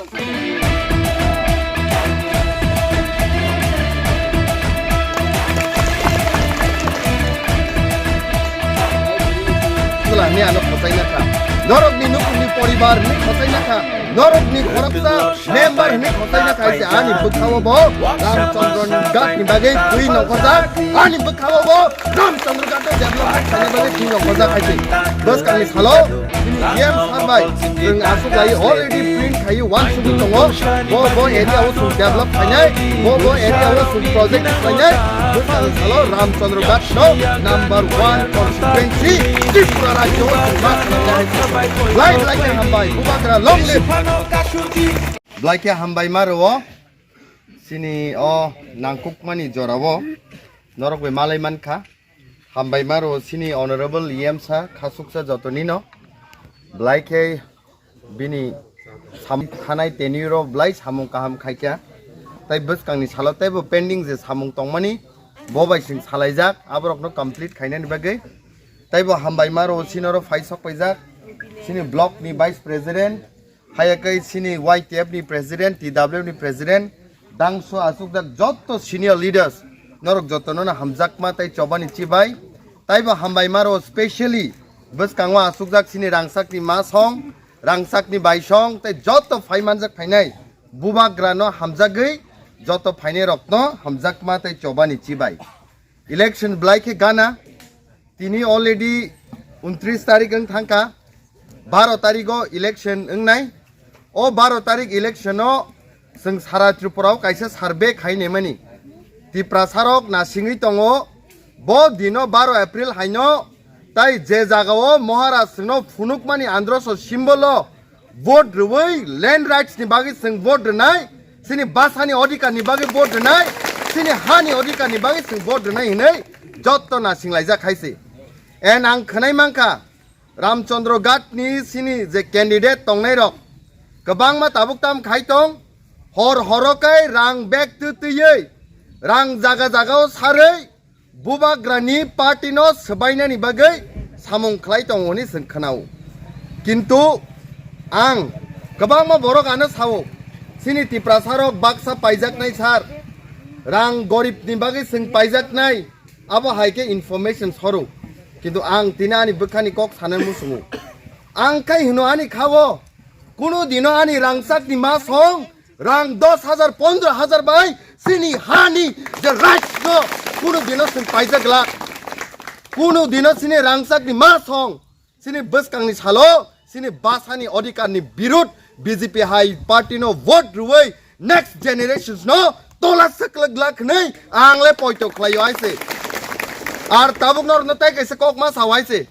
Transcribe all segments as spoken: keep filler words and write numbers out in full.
Chwla hwnwi ano khosai nakha. Norokni nukhungni poribar hwnwi khosai nakha. Norokni khoroksa member hwnwi khosai nakha hai se ani bwkhao bo Ramchandra Ghat ni bagwi twi nongkhorjak. Ani bwkhao bo Ramchandra Ghat no development khaina bagwi twi nongkhorjak hai se. Bwskangni salo chini D M sir bai chwng aswk lai already print khaiwi uansugwi tongo. Bo bo area o chwng develop khainai, bo bo area o chwng project khlainai. Bwskangni salo Ramchandra Ghat no number one constituency Tripura rajyo o chwng ma khlainai hai se. Belai belai khe hambai, Bubagra long live. Belai khe hambai ma rwo. Chini o nangkukmani jorao norok bai malai mankha. Hambai ma rwo chini honorable E M sir khasuksa jotonino. Belai khe bini samung thanai tenure o belai samung kaham khaikha. Tai bwskangni salo teibo pending je samung tongmani bo bai chwng salaijak aborokno complete khainani bagwi. Teibo hambai ma rwo chini oro phai sok paijak chini block ni vice president, haiya khe chini Y T F ni president, T W ni president, dangso achukjak jotto senior leaders, norok jotono no hamjakma tei chobani chibai. Taibo hambai ma rwo specially bwskango achukjak chini rangchakni ma song, rangchakni bai song tei jotto phai manjak phainai Bubagra no hamjagwi jotto phainai rokno hamjakma tei chobani chibai. Election belai khe gana, tini already untris tarik wng thangkha, baro tarigo election wngnai. O baro tarik election o chwng sara Tripura o kaisa survey khai nemani. Tiprasa rok nasingwi tongo, bo dino baro April haino, tai je jaga o Maharaj chwngno phunukmani androso symbol o vote rwui land rights ni bagwi chwng vote rwnai, chini basani odhikar ni bagwi vote rwnai, chini hani odhikar ni bagwi chwng vote rwnai hinwi jotto nasinglaijak hai se. And ang khwnai mankha, Ramchandra Ghat ni chini je candidate tongnai rok kwbangma tabuk tam khai tong, hor horo kai rang bag twi twiwi, rang jaga jaga o sarwi, Bubagrani party no swbainani bagwi samung khlai tongo hwnwi chwng khwnao. Kintu ang kwbangma borok ano sao, chini Tiprasa rok baksa paijaknai sir, rang gorib ni bagwi chwng paijaknai, abo hai khe information soru. Kintu ang tini ani bwkhani kok sanani muchungo. Ang khai hwno ani khao, kunu dino ani rangchakni ma song, rang dos hajar, pondro hajar bai chini hani je rights no kunu dino chwng paijak glak. Kunu dino chini rangchakni ma song, chini bwskangni salo, chini basani odhikar ni birud B J P hai party no vote rwui next generations no tola swklwk glak hwnwi ang le poito khlaio hai se. Ar tabuk norokno tai kaisa kok ma sao hai se.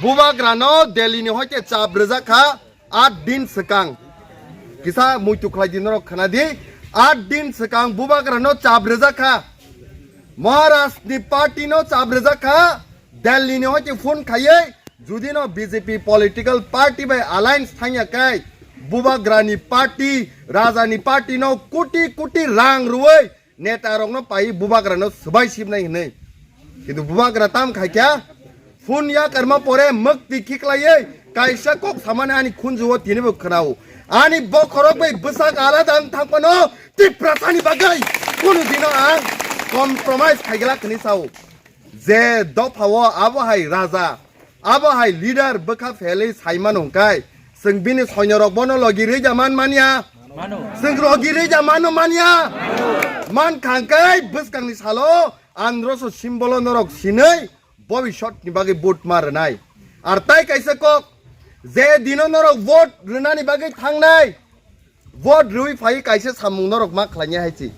Bubagrano Delhi ni hoite chap rwjak kha, aat din swkang. Kisa muitu khlai di norok khna di. Aat din swkang Bubagrano chap rwjak kha. Maharaj ni party no chap rwjak kha. Delhi ni hoite phone khaiwi judi no B J P political party bai alliance thangya kai Bubagrani party, Raja ni party no koti koti rang rwui neta rokno pai Bubagrano swbai sibnai hinwi. Kintu Bubagra tam khaikha, phone yakarma pore mwkti khiklaiwi kaisa kok samani ani khunjuo tinibo khwnao. Ani bokhorok bai bwsak alada wng thangphano Tiprasani bagwi kunu dino ang compromise khaiglak hwnwi sao. Je dophao abo hai raja, abo hai leader bwkha phelwi saimano hwnkhe, chwng bini soinorok bono logi rwija man manya? Mano. Chwng logi rwija mano manya? Mano. Man khangkai bwskangni salo androso symbolo norok sinwi bobisotni bagwi vote ma rwnai. Ar tai kaisa kok, je dino norok vote rwnani bagwi thangnai, vote rwui phai kaisa samung norok ma khlainai hai se.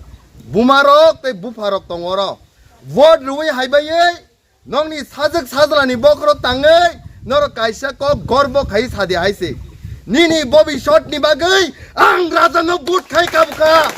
Bumarok tei bupharok tongo oro. Vote rwui hai baiwi nokni sajwk sajlani bokhorok tangwi norok kaisa kok gorbo khai sadi hai se. Nini bobisotni bagwi ang rajano vote khai kabukha.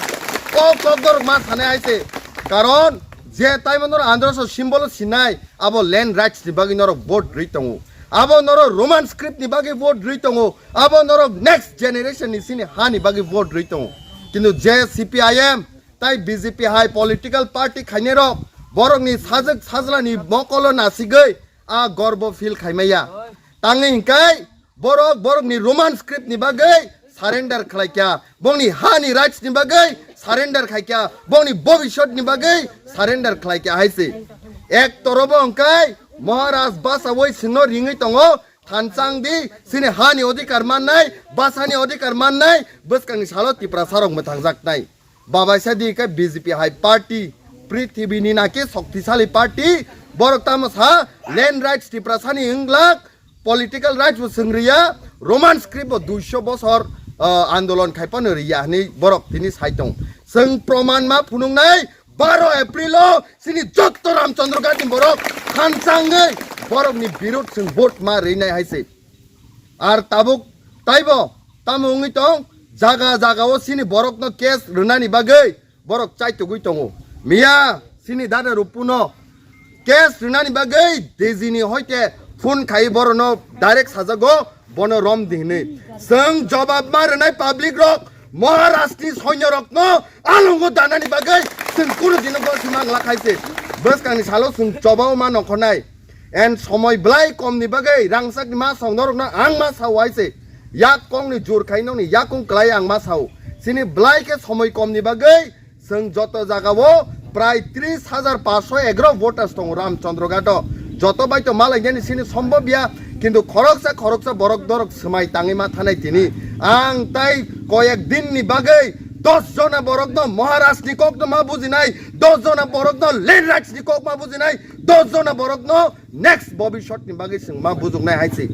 Kok kok norok ma sanai hai se. Karon je taimo norok androso symbol sinai, abo land rights ni bagwi norok vote rwi tongo. Abo norok Roman script ni bagwi vote rwi tongo. Abo norok next generation ni sini hani bagwi vote rwi tongo. Kintu je C P I M tai B J P hai political party khainai rok borokni sajwk sajlani mokolo nasigwi a gorbo feel khaimaya. Tangwi hinkai borok borokni Roman script ni bagwi surrender khlaikha, bongni hani rights ni bagwi surrender khaikha, bongni bobisot ni bagwi surrender khlaikha hai se. Ek torobo hwnkhe Maharaj basawi singno ringwi tongo, thanchang di, sini hani odhikar mannai, basani odhikar mannai, bwskangni salo Tiprasa rok mwthangjaknai. Babaisa di khe B J P hai party, prithibini naki shoktisali party, borok tamo sa land rights Tiprasani wnglak, political rights bo swng riya, Roman script bo duiso bosor, ah, andolon khai phano riya hwnwi borok tini sai tong. Swng proman ma phunuknai, baro April o sini jotto Ramchandra Ghat ni borok thanchangwi borokni birud swng vote ma rinai hai se. Ar tabuk taibo tamo wngwi tong, jaga jaga o sini borokno case rwnani bagwi borok chaitugwi tongo. Miya sini dada Rupuno case rwnani bagwi D G ni hoite phone khai borokno direct sajago, bono rom di hinwi. Chwng jobab ma rwnai public rok, Maharaj ni soinyo rokno alongo danani bagwi chwng kunu dino gol si mang lakhai se. Bwskangni salo chwng chobao ma nongkhornai. En somoi belai kom ni bagwi rangchak ni ma song norok no ang ma sao hai se. Yak kong ni jur khai nong ni yakung klai ang ma sao. Sini belai khe somoi kom ni bagwi chwng joto jaga o prai tris hajar paanch sho egaro voters tongo Ramchandra Ghat o. Joto bai to malai nani sini sombhob ya, kintu khoroksa khoroksa borok dorok swmai tangwi ma thanai tini. Ang tai koyek din ni bagwi dos jona borok no Maharaj ni kok no ma bujinai, dos jona borok no land rights ni kok ma bujinai, dos jona borok no next bobisot ni bagwi chwng ma bujuknai hai se.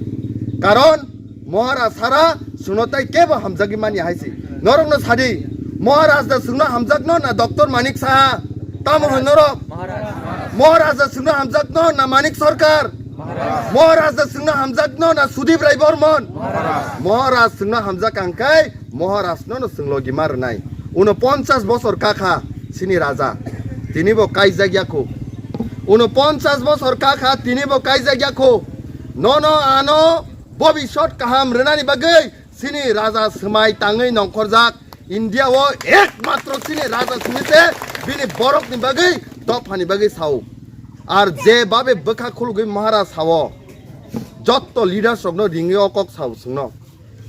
Karon Maharaj sara chwngno tai kebo hamjagwi manya hai se. Norok no sadi, Maharaj da chwngno hamjakno na Doctor Manik Saha? Tamo hwn norok? Maharaj da chwngno hamjakno na Manik Sarkar? Maharaj da chwngno hamjakno na Sudip Rai Barman? Maharaj chwngno hamjak ang khai Maharaj no no chwng logi ma rwnai. Uno ponchas bosor kakha sini raja. Tini bo kaijak yakho. Uno ponchas bosor kakha tini bo kaijak yakho. Nono ano bobisot kaham rwnani bagwi sini raja swmai tangwi nongkhorjak. India o ekmatro sini raja simi se bini borok ni bagwi dophani bagwi sao. Ar je babe bwkha khulugwi Maharaj sao. Jotto leaders rokno ringwi o kok sao chwngno.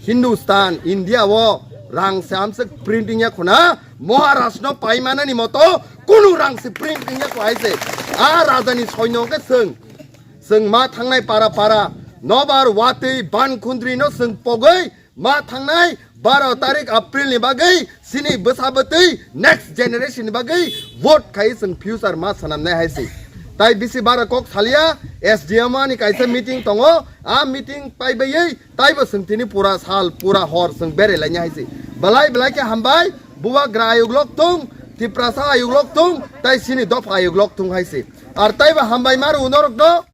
Hindustan, India o rang se amswk printing ya khuna, Maharaj no paimanani moto kunu rang se printing ya kho hai se. A raja ni soino khe chwng, chwng ma thangnai para para, nobar watwi ban khundri no chwng pogwi ma thangnai baro tarik April ni bagwi sini bwsa bwtwi next generation ni bagwi vote khai chwng future ma sanamnai hai se. Tai bisi bara kok salia, S D M ani kaisa meeting tongo, a meeting paibaiwi taibo chwng tini pura sal, pura hor chwng berelaina hai se. Belai belai khe hambai, Bubagra ayuk lok tung, Tiprasa ayuk lok tung, tai sini dopha ayuk lok tung hai se. Ar taibo hambai maru norok no.